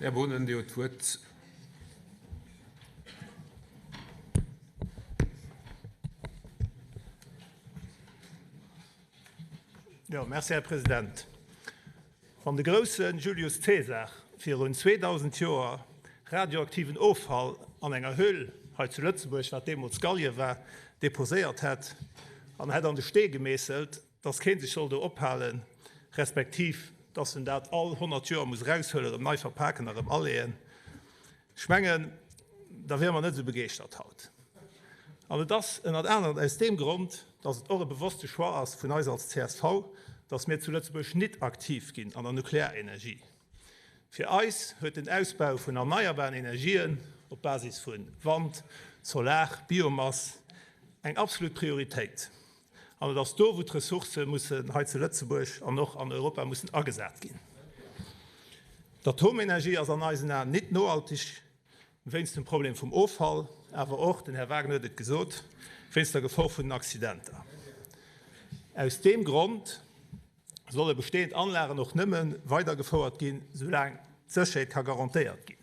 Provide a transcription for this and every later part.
Här Boonen, Dir hutt d'Wuert. Jo, merci, Här President. Wann de grousse Julius Caesar virun 2000 Joer radioaktiven Offall an enger Höhl hei zu Lëtzebuerg, wat deemools Gallien war, deposéiert hätt an hätt an de Stee gemeesselt, dass kee sech soll do ophalen, respektiv dass en dat all 100 Joer muss eraushuelen, erëm nei verpaken a erëm aleeën, ech mengen, da wiere mer net esou begeeschtert haut. An et ass ënnert anerem aus deem Grond, dass et och e bewosste Choix ass vun eis als csv, dass mir zu Lëtzebuerg nit aktiv ginn an der Nuklearenergie. Fir eis huet den Ausbau vun erneierbaren Energien op Basis vu Wand, Solar, Biomass eng absolut Prioritéit. An et ass do, wou d'Ressourcë mussen hei zu Lëtzebuerg an och an Europa mussen agesat ginn. D'Atomenergie ass an eisen Aen nit nohaltig wéinst dem Problem vum Offall, awer och, den Här Wagner huet et gesot, wéinst der Gefor vun den Accidenter. Aus deem Grond solle bestehend Anlagen och nëmme weidergefouert ginn, soulaang d'Sécherheet ka garantéiert ginn.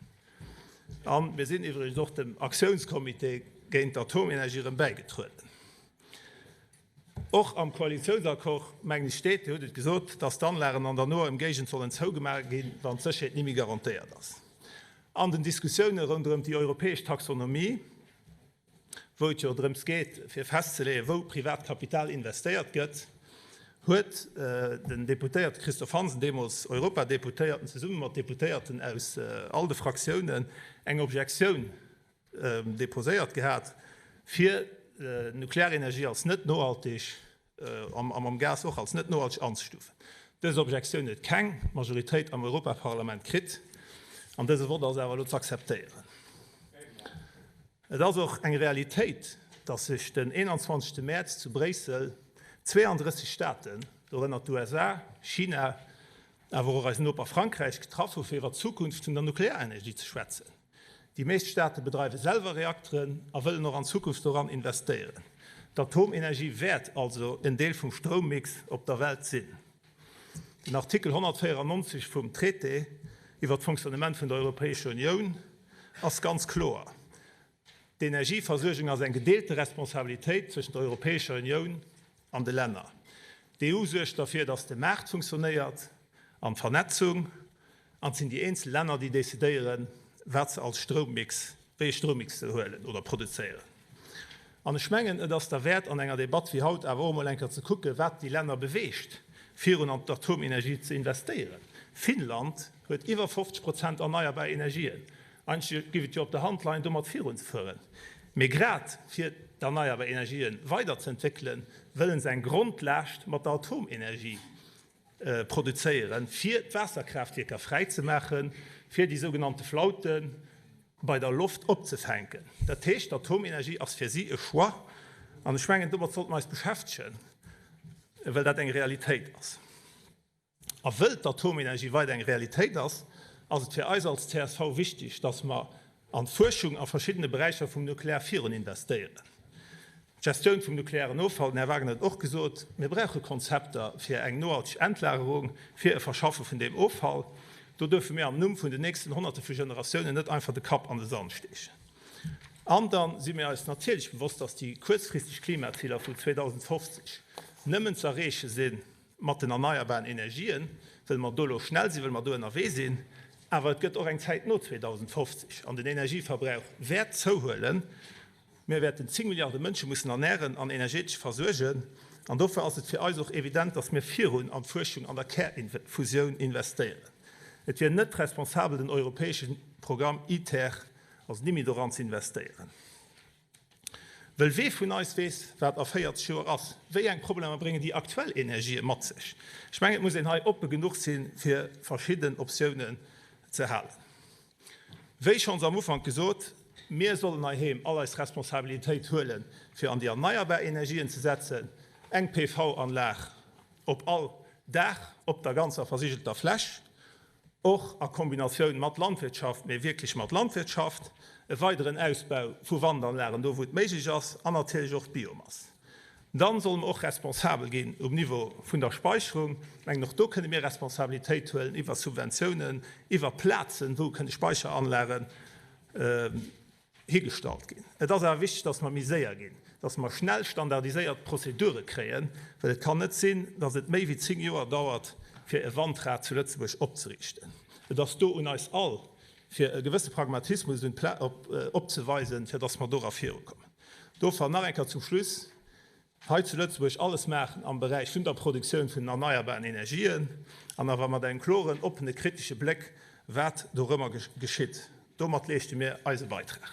A mir sinn iwwregens och dem Aktiounscomité géint d'Atomenergie erëm bäigetrueden. Och am Koalitiounsaccord, mengen ech, steet, Dir hutt et gesot, dass d'Anlagen an der noer Emgéigend sollen zougemaach ginn, wann d'Sécherheet ni méi garantéiert ass. An den Diskussioune ronderëm déi europäesch Taxonomie, wou et jo drëms geet, fir festzeleeën, wou privat Kapital investéiert gëtt, huet den Deputéierte Christophe Hansen, deemools Europadeputéierten, zesumme mat Deputéierten aus all de Fraktiounen eng Objektioun deposéiert gehat, fir d'Nuklearenergie als net nohalteg a mam Gas och als net nohalteg anzestufen. Dës Objektioun huet keng Majoritéit am Europaparlament kritt an dëse Vott ass awer elo z'akzeptéieren. Et ass och eng Realitéit, datt sech den 21. Mäerz zu Bréissel 32 Staaten, dorënner d'USA, China, awer och eisen Noper Frankräich, getraff hu fir iwwer d'Zukunft vun der Nuklearenergie ze schwätzen. Déi meescht Staate bedreiwe selwer Reakteren a wëllen och an Zukunft doran investéieren. D'Atomenergie wäert also en Deel vum Stroummix op der Welt sinn. Den Artikel 194 vum Traité iwwer d'Fonctionnement vun der Europäescher Unioun ass ganz kloer, D'Energieversuergung ass eng gedeelte Responsabilitéit zwëschent der Europäescher Unioun an de Länner. D'EU suergt derfir, datt de Maart funktionéiert an d'Vernetzung. An et sinn déi eenzel Länner, déi decidéieren, wat se als Stroummix, wéi ee Stroummix se huelen oder produzéieren. An ech mengen, et ass derwäert, an enger Debatt wéi haut awer och emol eng Kéier ze kucken, wat déi Länner beweegt, virun an d'Atomenergie ze investéieren. Finnland huet iwwer 50 Prozent erneierbar Energien. Eigentlech géif et jo op der Hand leien, domat virunzefueren. Mee grad fir d'erneierbar Energien weiderzeentwéckelen, wëllen se eng Grondlaascht mat der Atomenergie produzéieren, fir d'Waasserkraaftwierker fräi ze maachen, fir déi sougenannte Flaute bei der Loft opzefänken. Dat heescht, d'Atomenergie ass fir si e Choix. An ech mengen, domat sollte mer eis beschäftegen, well dat eng Realitéit ass. A wëll d'Atomenergie weider eng Realitéit ass, ass et fir eis als csv wichtig, dass mer an d'Fuerschung a verschiddene Beräicher vum Nuklear virun investéieren. D'Gestioun vum nuklearen Offall, den Här Wagner huet et och gesot, mir brauche Konzepter fir eng nohalteg Endlagerung, fir e Verschaffe vun deem Offall. Do duerfe mir am Numm vun den nächsten Honnerte vu Generatiounen net einfach de Kapp an de Sand steechen. An da si mir eis natierlech bewosst, dass déi kuerzfristeg Klimaziler vu 2050 nëmmen ze erreeche sinn, mat den erneierbaren Energien, wëlle mer do elo schnell sinn, wëlle mer do ënnerwee sinn. Awer et gëtt och eng Zäit no 2050 an den Energieverbrauch wäert zouhuelen. Mir wäerten 10 Milliarde Mënsche mussen ernären an energetesch versuergen. An dofir ass et fir eis och evident, dass mir virun an d'Fuerschung an der Kärfusioun investéieren. Et wier net responsabel, den europäesche Programm ITER, also nimmi doran ze investéieren. Wëll wee vun eis weess, wat a 40 Joer ass? Wéi eng Problemer bréngen déi aktuell Energië mat sech? Ech mengen, et muss een hei oppe genuch sinn, fir verschidden Optiounen ze halen. Wéi schonns am Ufank gesot, mir sollen heiheem all eis Responsabilitéit huelen, fir an déi erneierbar Energien ze setzen, eng PV-Anlag op all Daach op der ganzer versigelter Fläch, och a Kombinatioun mat Landwirtschaft, mee wierklech mat Landwirtschaft, e weideren Ausbau vu Wandanlagen do wou et méiglech ass an natierlech och d'Biomass. Dann solle mer och responsabel ginn um Niveau vun der Speicherung. Ech mengen, och do kënne mir Responsabilitéit huelen iwwer Subventiounen, iwwer Plazen, wou kënne Speicheranlagen higestallt ginn. Et ass awer wichteg, dass mer méi séier ginn, dass mer schnell standardiséiert Prozedure kréien, well et kann net sinn, dass et méi wéi 10 Joer dauert, fir e Wandrad zu Lëtzebuerg opzeriichten. Et ass do un eis all, fir e gewësse Pragmatismus opzeweisen, fir dass mer dora virukommen. Dofir nach eng Kéier zum Schluss, Hei zu Lëtzebuerg alles maachen am Beräich vun der Produktioun vun den erneierbaren Energien an awer mat engem kloren, oppene, kritesche Bléck, wat dorëmmer geschitt. Domat leeschte mir eise Beitrag.